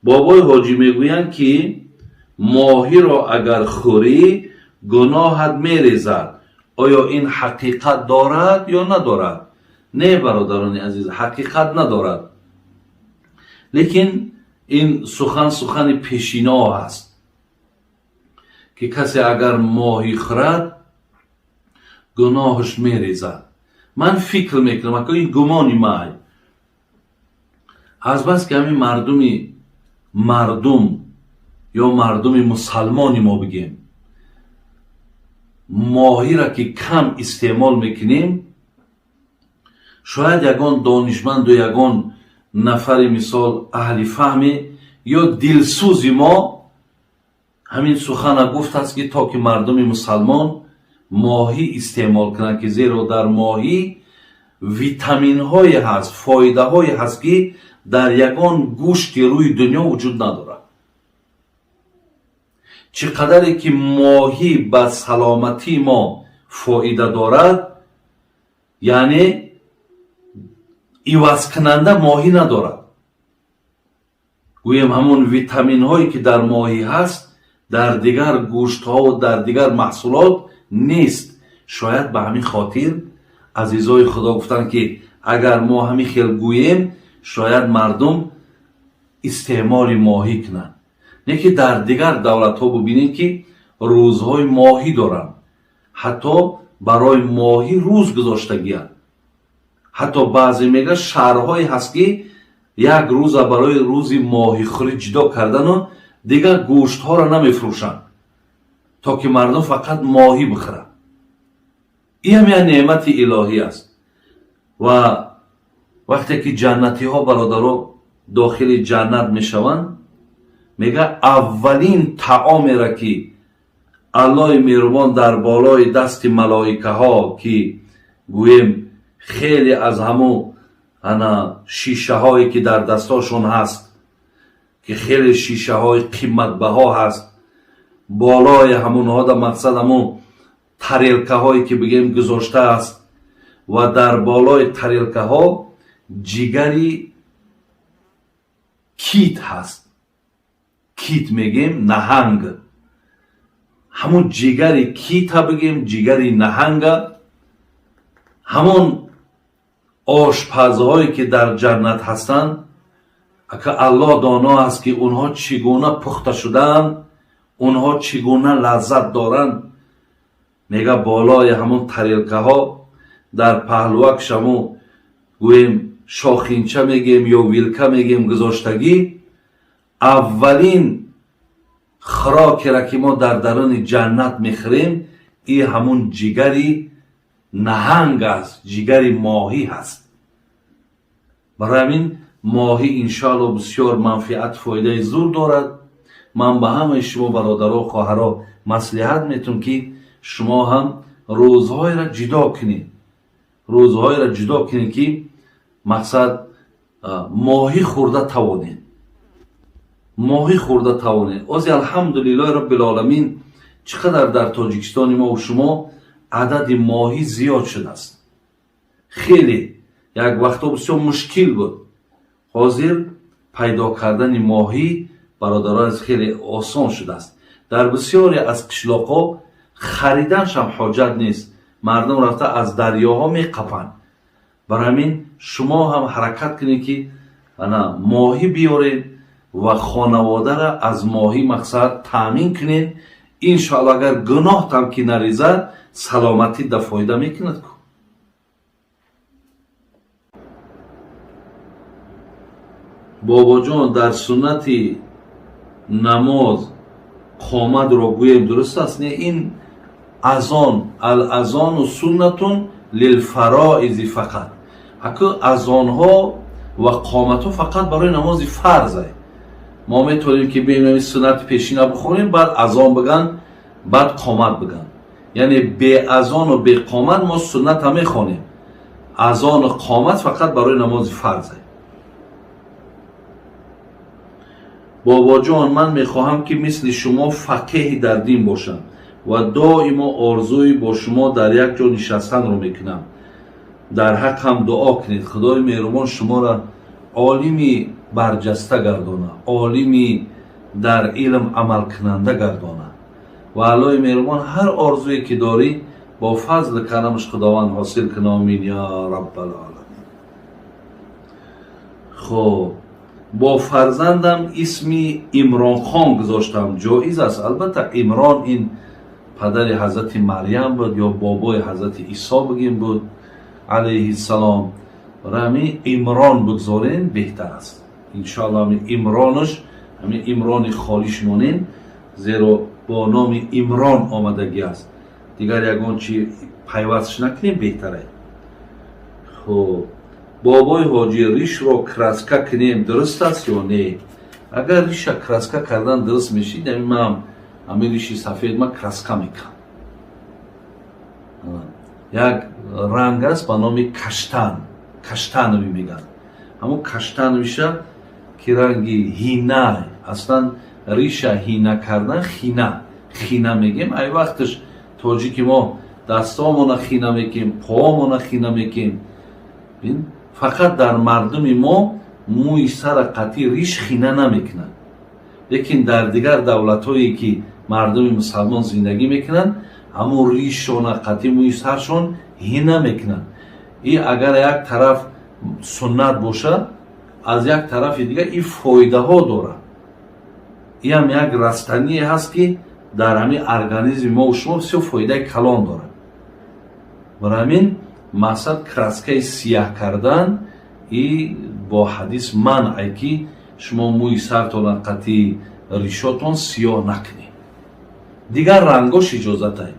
Бобои ҳоҷӣ мегӯянд, ки моҳиро агар хӯрӣ, гуноҳат мерезад. Оё ин ҳақиқат дорад ё надорад? Не, бародарони азиз, ҳақиқат надорад. Лекин ин сухан сухани пешино аст, ки касе агар моҳӣ хӯрад, гуноҳаш мерезад. Ман фикр мекунам, ака, ин гумони май. Азбаски ҳамин мардум ё мардуми мусалмони мо бигем, моҳиро ки кам истеъмол мекунем, шояд ягон донишманду ягон нафари, мисол, аҳли фаҳме ё дилсӯзи мо ҳамин сухана гуфтааст, ки то ки мардуми мусалмон моҳӣ истеъмол кунанд, ки зеро дар моҳӣ витаминҳое ҳаст, фоидаҳое ҳаст, ки дар ягон гӯшти рӯи дунё вуҷуд надорад. Чӣ қадаре ки моҳӣ ба саломатии мо фоида дорад, яъне ивазкунанда моҳӣ надорад. Гӯем, ҳамон витаминҳое ки дар моҳӣ ҳаст, дар дигар гӯштҳову дар дигар маҳсулот нест. Шояд ба ҳамин хотир азизои Худо гуфтанд, ки агар мо ҳамин хел гӯем, шояд мардум истеъмоли моҳӣ кунанд. Не ки дар дигар давлатҳо бубинед, ки рӯзҳои моҳӣ доранд, ҳатто барои моҳӣ рӯз гузоштагианд. Ҳатто баъзе мега шаҳрҳое ҳаст, ки як рӯза барои рӯзи моҳихӯрӣ ҷудо кардану дигар гӯштҳоро намефурӯшанд, то ки мардум фақат моҳӣ бихӯранд. Ин ҳам як неъмати илоҳӣ аст. Ва вақте ки ҷаннатиҳо, бародаро, дохили ҷаннат мешаванд, мега, аввалин таомеро ки Аллоҳи меҳрубон дар болои дасти малоикаҳо, ки гӯем, хеле аз ҳамун ана шишаҳое ки дар дастошон ҳаст, ки хеле шишаҳои қиматбаҳо ҳаст, болои ҳамунҳо да, мақсад, ҳамун тарелкаҳое ки бигем гузоштааст, ва дар болои тарелкаҳо ҷигари кит ҳаст. Кит мегем, наҳанг. Ҳамун ҷигари кита бигем, ҷигари наҳанга, ҳамон ошпазҳое ки дар ҷаннат ҳастанд, ака, Аллоҳ доно аст, ки онҳо чӣ гуна пухта шудаанд, онҳо чӣ гуна лаззат доранд. Мега, болои ҳамон тарелкаҳо дар паҳлувак шаму, гӯем, шохинча мегем ё вилка мегем, гузоштагӣ. Аввалин хӯрокеро ки мо дар даруни ҷаннат мехӯрем, и ҳамун ҷигари наҳанг аст, ҷигари моҳӣ ҳаст. Барои ҳамин моҳӣ, иншоалло, бисёр манфиат, фоидаи зур дорад. Ман ба ҳамаи шумо бародаро, хоҳаро маслиҳат метум, ки шумо ҳам рӯзҳоеро ҷудо кунед, рӯзҳоеро ҷудо кунед, ки мақсад, моҳӣ хӯрда тавонед, моҳӣ хӯрда тавонед. Ози, алҳамдулиллоҳи роббилоламин, чӣ қадар дар Тоҷикистони мо шумо адади моҳӣ зиёд шудааст. Хеле як вақтҳо бисёр мушкил буд, ҳозир пайдо кардани моҳӣ, бародарон, хеле осон шудааст. Дар бисёре аз қишлоқҳо хариданшам ҳоҷат нест, мардум рафта аз дарёҳо меқапанд. Барои ҳамин шумо ҳам ҳаракат кунед, ки ана моҳӣ биёред ва хонаводаро аз моҳӣ, мақсад, таъмин кунед. Иншоалло, агар гуноҳтам ки нарезад, саломатӣ да фоида мекунад ку. Бобоҷон, дар суннати намоз қомадро гӯем, дуруст аст? Не, ин азон, алазону суннатун лилфароизи фақат. Ҳаку азонҳо ва қоматҳо фақат барои намози фарзе. Мо метавонем, ки биёем, суннати пешина бихонем, баъд азон биган, баъд қомат биган. Яъне беазону беқомат мо сунната мехонем. Азону қомат фақат барои намози фарзе. Бобоҷон, ман мехоҳам, ки мисли шумо фақеҳи дар дин бошам ва доимо орзуи бо шумо дар як ҷо нишастанро мекунам. Дар ҳаққам дуо кунед. Худои меҳрубон шуморо олими Барҷаста гардона, олими дар илм амалкунанда гардона ва Аллоҳи меҳрубон ҳар орзуе ки дорӣ, бо фазли карамаш Худованд ҳосил куна. Омин ё Раббалоламин. Хуб, бо фарзандам исми Имронхон гузоштам, ҷоиз аст? Албатта, Имрон ин падари ҳазрати Марьям буд ё бобои ҳазрати Исо бигем буд, алайҳиссалом. Барои ҳамин Имрон бигзорен, беҳтар аст, иншоалло. Ҳамин Имроныш, ҳамин Имрони холиш монен, зеро бо номи Имрон омадагӣ аст. Дигар ягон чи пайвастш накунем, беҳтарае. Хуб, бобои ҳоҷӣ, ришро краска кунем, дуруст аст ё не? Агар риша краска кардан дуруст мешид, ами ман ҳамин риши сафед ма краска мекунам. Як ранг аст ба номи каштан, каштановый мегӯянд. Ҳамон каштановый ша, ки ранги ҳина. Аслан риша ҳина кардан, хина, хина мегем. Ай вақташ тоҷики мо дастомона хина мекунем, поомона хина мекунем. Фақат дар мардуми мо мӯи сара қатъи риш хина намекунанд, лекин дар дигар давлатҳое ки мардуми мусалмон зиндагӣ мекунанд, ҳамун ришона қатъи мӯи саршон ҳина мекунанд. И агар як тараф суннат боша, аз як тарафи дигар и фоидаҳо дорад. Иам як растание ҳаст, ки дар ҳамин организми мо шумо бисёр фоидаи калон дорад. Барои ҳамин мақсад краскаи сияҳ кардан и бо ҳадис манъе, ки шумо мӯи сартона қатъи ришотон сиёҳ накунед. Дигар рангош иҷозатай.